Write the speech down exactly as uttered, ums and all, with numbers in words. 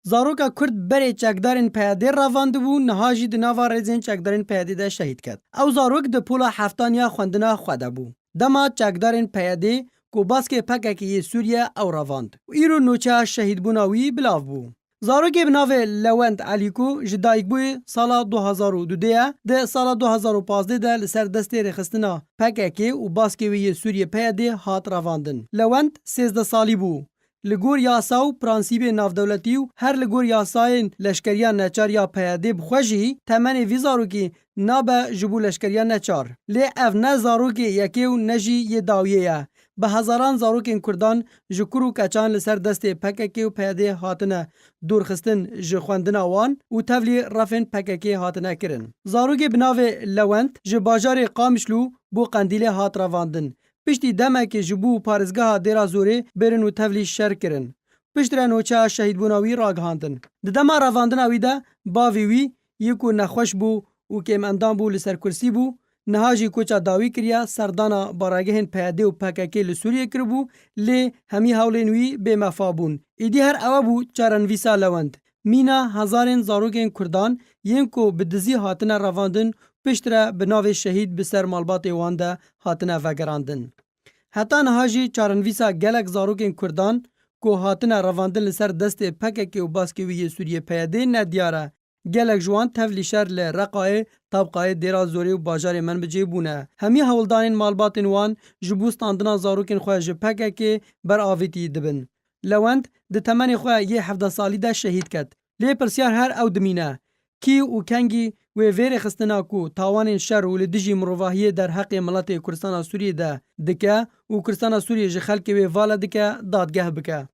Zaroka Kurd berê çekdarên P Y D'ê revandibû, niha jî di nava rêzên çekdarên P Y D'ê de şehîd ket. Ew zarok di pola heftan ya xwendina xwe de bû. Dema çekdarên P Y D'ê ku baskê P K K'ê yê Sûriye ew revand. Û îro nûçeya şehîdbûna wî bilav bû. Zarokê bi navê Lewent Elîko ji dayikbûyî sala du hazar û dudê ye, di sala du hazar û pazdeh de li ser destê rêxistina P K K û baskê wê yê Sûriyê P Y D'ê hat revandin. Lewent sêzdeh salî bû. Li gor yasa û pransîbê navdewletî û her li gor yasayên leşkeriya neçar ya P Y D'ê bi xwe jî temenê vî zarokî nabe ji bo leşkeriya neçar. Lê ev ne zarokê yekê û ne jî yê dawiyê ye. Bi hezaran zarokên Kurdan ji kur û keçan li ser destê P K K û P Y D'ê hatine dorxistin, ji xwendina wan û tevlî refên P K K hatine kirin. Zarokê bi navê Lewent ji bajarê Qamişlo bo Qendîlê hat revandin. Piştî demekê ji bo parêzgeha Dêra Zorê birin û tevlî şer kirin. Piştre nûçeya şehîdbûna wî ragihandin. Di dema revandina wî de bavê wî, yê ku nexweş bû û kêmendam bû, li ser kursî bû, niha jî koça dawî kiriye serdana baragehên P Y D û P K K li Sûriyê kiribû, lê hemî hewlên wî bêmefa bûn. Êdî her ewe bû çarenivîsa Lewend. Mîna hezarên zarokên Kurdan yên ku bi dizî hatine revandin, piştre bi navê şehîd bi ser malbatê wan de hatine vegerandin. Heta niha jî çarenivîsa gelek zarokên Kurdan ku hatine revandin li ser destê P K K û baskê wî yê Sûriyê P Y D nediyar e. Gelek ji wan tevlî şer li Reqayê, Tabqayê, Dêra Zorê û bajarê Menbicê bûne. Hemî hewldanên malbatên wan ji bo standina zarokên xwe ji P K K ber avêtî dibin. Lewend di temenê xwe yê hevdeh salî de şehîd ket. Lê pirsyar her ew dimîne, kî û kengî wê vê rêxistina ku tawanên şer û li dijî mirovahiyê derheqê miletê Kurdistana Sûriyê de dike û Kurdistana Sûriyê ji xelkê wê vala dike, dadgeh bike.